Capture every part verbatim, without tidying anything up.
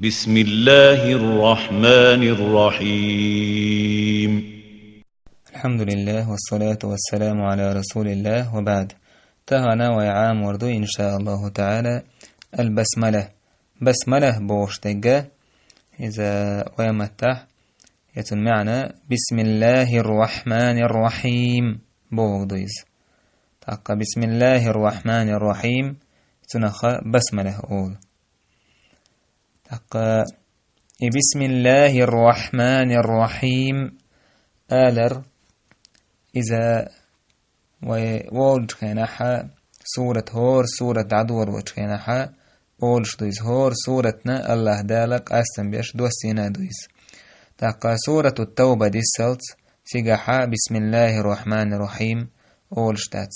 بسم الله الرحمن الرحيم. الحمد لله والصلاة والسلام على رسول الله وبعد. Тахана вай Ӏаморду, إن شاء الله تعالى, البسملة. Басмала бохуш дерг, иза вай маттахь, я цун маьӀна بسم الله الرحمن الرحيم бохург ду иза. ТӀаккха بسم الله الرحمن الرحيم, цунах басмала олу. ТӀаккха и بسم الله الرحمن الرحيم алар, иза вай волчу хенахь, сурат, хӀора сурат дӀадолочу хенахь, олуш ду иза, хӀора суратна АллахӀ Дала къастам беш доссийна ду иза. ТӀаккха сурату Тауба диссалц, цигахь بسم الله الرحمن الرحيم олуш дац.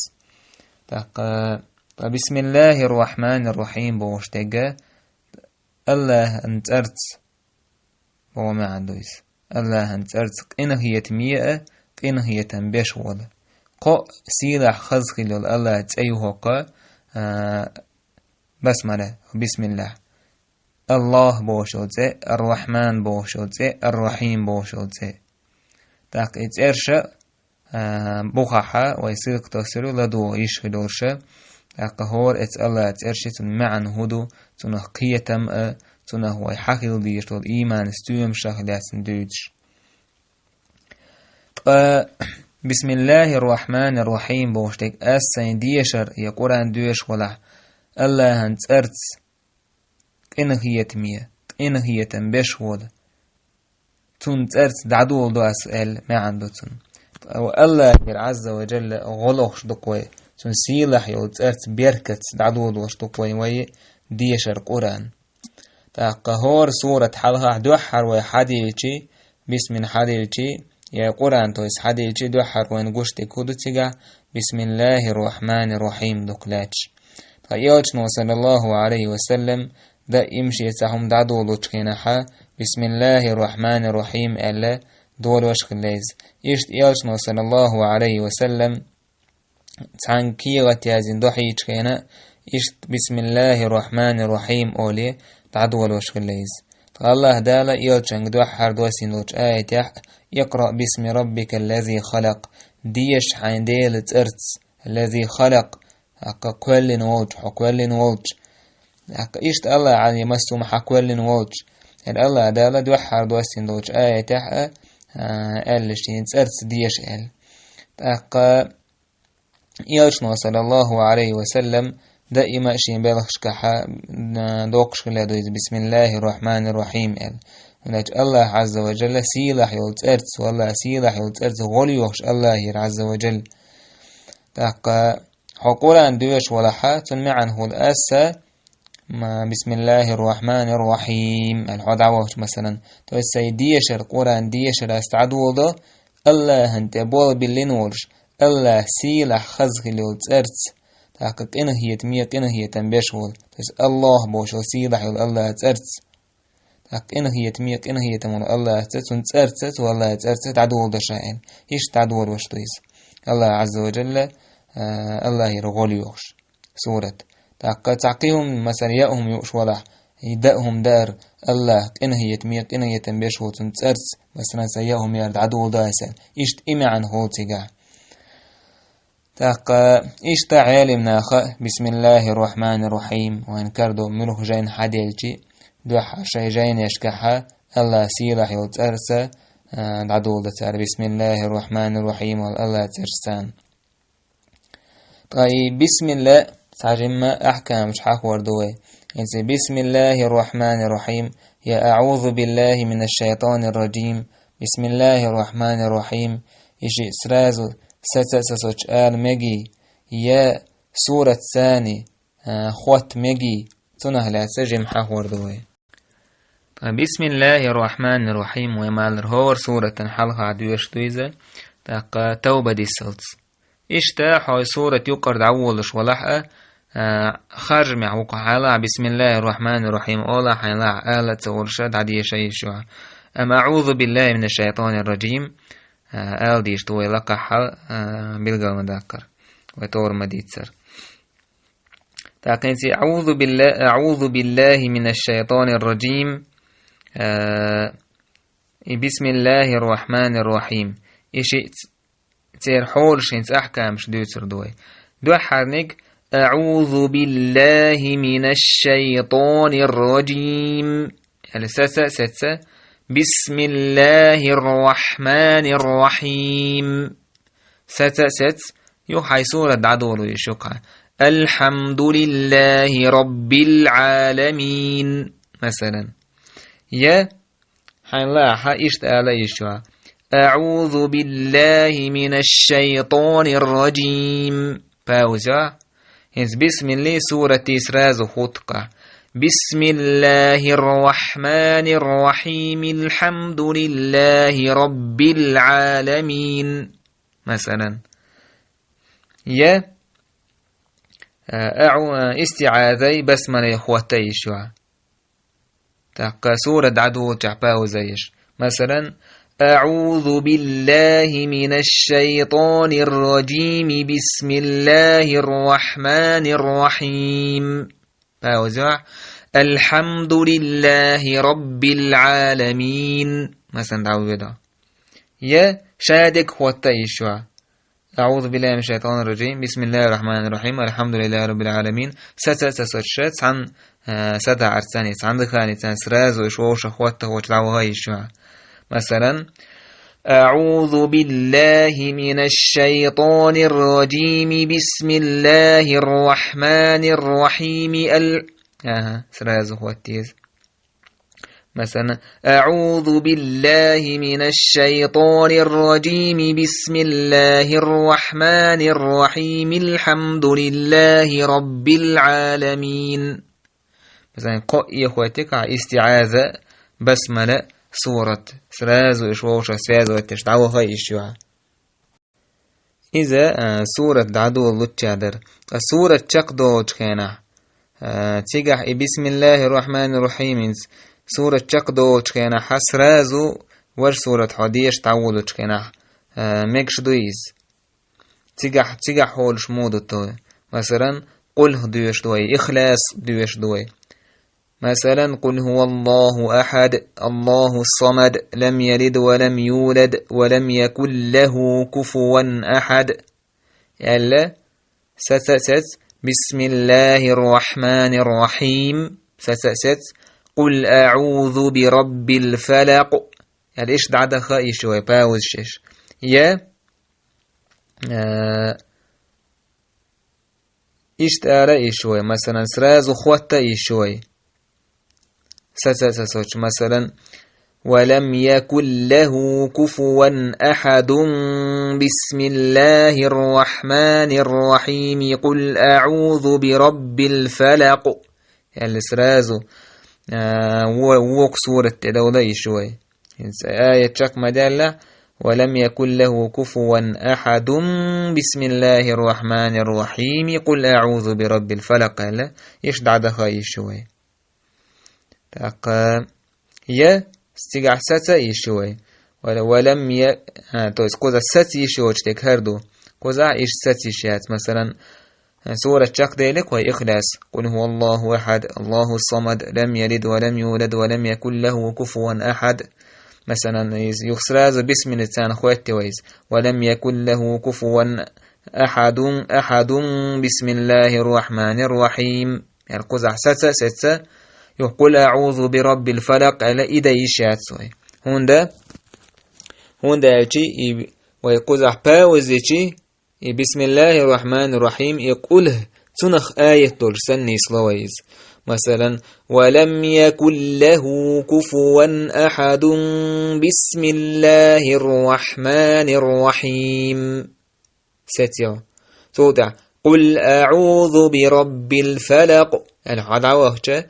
ТӀаккха, ткъа بسم الله الرحمن الرحيم бохуш дерг АллахӀан цӀарца боху маьӀна ду иза. АллахӀан цӀарца, къинхетаме а, къинхетам беш волу. Кхоъ сийлахь, хаза хилла йолу АллахӀан цӀе ю хӀокху, а, басмала, бисмиллахь. АллахӀ бохуш йолу цӀе, Ар-Рахьман бохуш йолу цӀе, Ар-Рахьим бохуш йолу цӀе. ТӀаккха и цӀерш а, а, бухахь вай сиркъ тосур ю, ладогӀа йиш хир йолуш а. ТӀаккха хӀора эца АллахӀан цӀерш, цуьнан маьӀна хӀун ду, цунах кхетам а, цунах вай хьан хила дезаш долу ийманан стоьмашах лаьцна дуьйцуш. Ткъа بسم الله الرحمن الرحيم бохуш дерг, ас сайн дешар я Къуръан доьшуш валахь, АллахӀан цӀарца, къинхетаме, къинхетам беш волу, цуьнан цӀарца дӀадоладо ас аьлла маьӀна ду цуьнан. Ткъа АллахӀера Ӏазза ва Джалла гӀо лохуш ду-кх вай, цуьнан сийлахь йолу цӀарца, беркатца дӀадоладош ду-кх вай, вай дешар Къуръан. ТӀаккха хӀора сурат хьалхахь дуьххьара вай хьаделчи, бисмин хьаделчи, я Къуръан, то есть хьаделчи, дуьххьара вайна гуш дерг хӀун ду цигахь, بسم الله الرحمن الرحيم ду-кх лаьтташ. Ткъа элчано, саллаллаху Ӏалайхи ва саллам, даим шеца хӀума дӀадолучу хенахь, بسم الله الرحمن الرحيم аьлла, долош хилла иза. Иштта элчано, саллаллаху Ӏалайхи ва саллам, цхьаьнга кехат яздина дохьийчу хенахь, иштта بسم الله الرحمن الرحيم олий, дӀадолош хилла иза. Ткъа АллахӀ Дала элчанга дуьххьара доссийна долчу аятехь: اقرأ باسم ربك الذي خلق, деша хьайн Делан цӀарца, الذي خلق, тӀаккха кхоьллина волчу, хьо кхоьллина волчу. ТӀаккха иштта АллахӀ Ӏазза ва Джалла хьан кхоьллина волчу. ХӀара АллахӀ Дала дуьххьара доссийна долчу аьятехь а, а, аьлла шен цӀарца деша аьлла. ТӀаккха элчано, саллаллаху Ӏалайхи ва саллам, даима шен белхашкахь а, а, доккхуш хилла ду иза بسم الله الرحمن الرحيم аьлла. ХӀунда аьлча АллахӀ Ӏазза ва Джалла сийлахь йолу цӀарца, валлахӀи, сийлахь йолу цӀарца гӀо лоьхуш АллахӀера Ӏазза ва Джалла. ТӀаккха хьо Къуръан доьшуш валахь, цуьнан маьӀна хӀун ду, аса, ма, بسم الله الرحمن الرحيم аьлла хьо дӀавахча, масалан, то есть сайн дешар, Къуръан дешар ас дӀадоладо, АллахӀан тӀе болх биллина волуш, АллахӀ сийлахь, хаза хилла йолу цӀарца, тӀаккха къинхетаме, къинхетам беш волу, то есть АллахӀ бохуш йолу сийлахь йолу АллахӀан цӀарца. ТӀаккха къинхетаме, къинхетам волу АллахӀца, цуьнан цӀарца, цу АллахӀан цӀарца дӀадоладо ша аьлла. Иштта дӀадолош ду иза. АллахӀ Ӏазза ва Джалла, а, АллахӀера гӀо лоьхуш сурат. ТӀаккха цхьа кхин хӀума, масала, яа хӀума юуш валахь, и даа хӀума даар, АллахӀ къинхетаме, къинхетам беш волу цуьнан цӀарца, масала, сан яа хӀума яра дӀадоладо аса аьлла. Иштта и маьӀна хуьлу цигахь. ТӀаккха иштта Ӏелим наха بسم الله الرحمن الرحيم вайн карадо муьлха жайна хьаделчи, дуьххьара шайн жайнашкахь а АллахӀ сийлахь йолу цӀарца, а, дӀадоладо цара بسم الله الرحمن الرحيم аьлла АллахӀан цӀерца царна. Ткъа и бисмилла цхьа жимма ахькамаш хьахор ду вай. ХӀинца بسم الله الرحمن الرحيم, я أعوذ بالله من الشيطان الرجيم, بسم الله الرحمن الرحيم, и шиъ сразу саца а сацочу ала мегий, я сурат цани, а, хотта мегий, цунах лаьцна жимма хьахор ду вай. Ткъа بسم الله الرحمن الرحيم вай малар хӀора суратан хьалха доьшуш ду иза, тӀаккха Тауба диссалц. Иштта хьо сурат юкъара дӀаволуш валахь а, а, харжамехь ву-кх хьайна лахь, بسم الله الرحمن الرحيم олахь хьайна лахь, ала а ца волуш а дӀадеша йиш ю хьан. Амма أعوذ بالله من الشيطان الرجيم, а, ала дийш ду вай лакхахь хьал, а, билгал ма даккхара, вай товр ма дийццара. ТӀаккха хӀинца أعوذ بالله, أعوذ بالله من الشيطان الرجيم Э, и бисмиллахир рахманир рахим. И ши ц-, церан хьолаш хӀинца ахькамаш дуьйцур ду вай. Дуьххьарниг: «Аъузу биллахи минаш шайтанир раджим». Яьлла саца а саца: «Бисмиллахир рахманир рахим». Саца а саца, юха хьайн сурат дӀадоло йиш ю-кх хьан. «Алхьамдулиллахи раббил Ӏаламин», масалан. Я хьайна лаахь иштта ала йиш ю хьан: «Аъузу биллахи минаш шайтанир раджим». Пауза ю хьан. ХӀинца бисмилли сурати сразу хӀутту-кх хьан. «Бисмиллахир рахманир рахим. Алхьамдулиллахи раббил Ӏаламин». Масалан. Я, а, аъу-, а, истиӀазай басмалай хӀотта йиш ю хьан. ТӀаккха сурат дӀадолчохь пауза еш. Масалан: «Аъузу биллахи минаш шайтанир раджим. Бисмиллахир рахманир рахим». Пауза ю хьан. «Алхьамдулиллахи раббил Ӏаламин». Масалан, дӀавоьду. Я ша дерг хӀотта йиш ю хьан. «Аъузу биллахи минаш шайтанир раджим. Бисмиллахир рахманир рахим. Алхьамдулиллахи раббил Ӏаламин». Саца а сацочуьра цхьана, э, сатаӀарца цхьана, цхьана дыханица цхьана сразу уьш вовшах хӀоттахь дӀаваха йиш ю хьан. Масалан: «Аъузу биллахи минаш шайтанир раджим. Бисмиллахир рахманир рахим. Ал-», аха, сразу хӀотта деза. Масалан: «Аъузу биллахи минаш шайтанир раджим. Бисмиллахир рахманир рахим. Алхьамдулиллахи раббил Ӏаламин». Масалан, кхоъ а хӀоттийча, истиӀаза, басмала, сурат. Сразу уьш вовшах связывать деш дӀаваха йиш ю хьан. Иза, а, сурат дӀадолалучча дар. Ткъа сурат чекхдолучу хенахь, а, цигахь и бисмиллахир рахманир рахим, хӀинца сурат чекхдолучу хенахь, хьан сразу важа сурат хьо дешаш дӀаволучу хенахь, а, мегаш дуй иза? Цигахь, цигахь хьолаш муха ду тхо? Масалан, къулхӀ доьшуш ду вай, ихлас доьшуш ду вай. Масалан: «Къул хӀуваллаху ахьад, Аллаху самад, лам ялид ва лам юлад, ва лам якун лаху куфуван ахьад», аьлла, саца а саца: «Бисмиллахир рахманир рахим», саца а саца: «Къул аъузу би раббил фалакъ», аьлла, иштта дӀадаха йиш ю вай пауза еш. Я, э, Иштта ала йиш ю вай, масалан, сразу хӀотта йиш ю вай. Саца а сацочу, масалан: «Ва лам якун лаху куфуван ахьадун, бисмиллахир рахманир рахим, къул аъузу би раббил фалакъ». Аьлла сразу, а, во-, вокху сурат тӀе довла йиш ю вай. ХӀинца аят чекх ма даьлла: «Ва лам якун лаху куфуван ахьадун, бисмиллахир рахманир рахим, къул аъузу би раббил фалакъ», аьлла, иштта дӀадаха йиш ю вай. ТӀаккха я цигахь саца йиш ю вай. Ва-, ва лам я-, а, то есть кхузахь саца йиш йоцуш дерг хӀара ду. Кхузахь иштта саца йиш яц. Масалан, сурат чекхделира вай ихлас: «Къул хӀуваллаху ахьад, Аллаху самад, лам ялид ва лам юлад ва лам якун лаху куфуван ахьад». Масалан, из юха сразу бисмиллицарна хӀоттий вай иза: «Ва лам якун лаху куфуван ахьадун, ахьадун, бисмиллахир рахманир рахим». Яра кхузахь саца а саца, юха «Къул аъузу би раббил фалакъ» аьлла, и дан йиш яц вай. ХӀунда, хӀунда аьлча и вай кхузахь пауза йича, и бисмиллахир рахманир рахим, и къулхӀ цунах аят долуш санна нисло вай иза. Масалан: «Ва лам якун лаху куфуван ахьадун, бисмиллахир рахманир рахим». Сецъял. Цул тӀаьхьа: «Къул аъузу би раббил фалакъ», аьлла, хьо дӀавахча,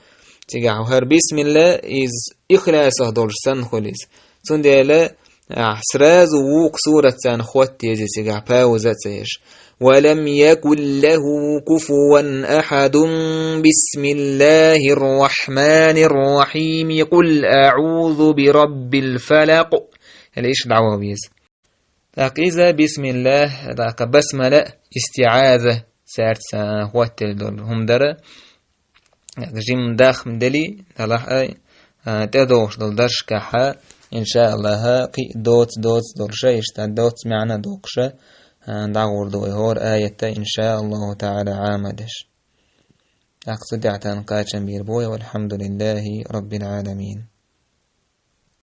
цигахь хӀара бисмилла, иза ихласах долуш санна хуьлу иза. Цундела ахь сразу вукху суратца хӀотта еза цигахь, пауза а ца еш. «Ва лам якун лаху куфуван ахьадун, бисмиллахир рахманир рахим, къул аъузу би раббил фалакъ», аьлла, иштта дӀаваха веза. ТӀаккха иза бисмиллах, тӀаккха басмала, истиӀаза, цаьрца хӀоттийла долу хӀума дара. Жимма дах-м дели, далахь а, а, тӀедогӀуш долу дарсашкахь, иншааллахӀ, кхин а доца, доца долуш, иштта доца маьӀна доккхуш, а, дӀагӀур ду вай хӀора аятта, иншааллахӀу таӀала, Ӏамадеш. ТӀаккха цу тӀехь тхан кхачам бийр бу вай, валхьамдулиллахӀи раббил Ӏаламин.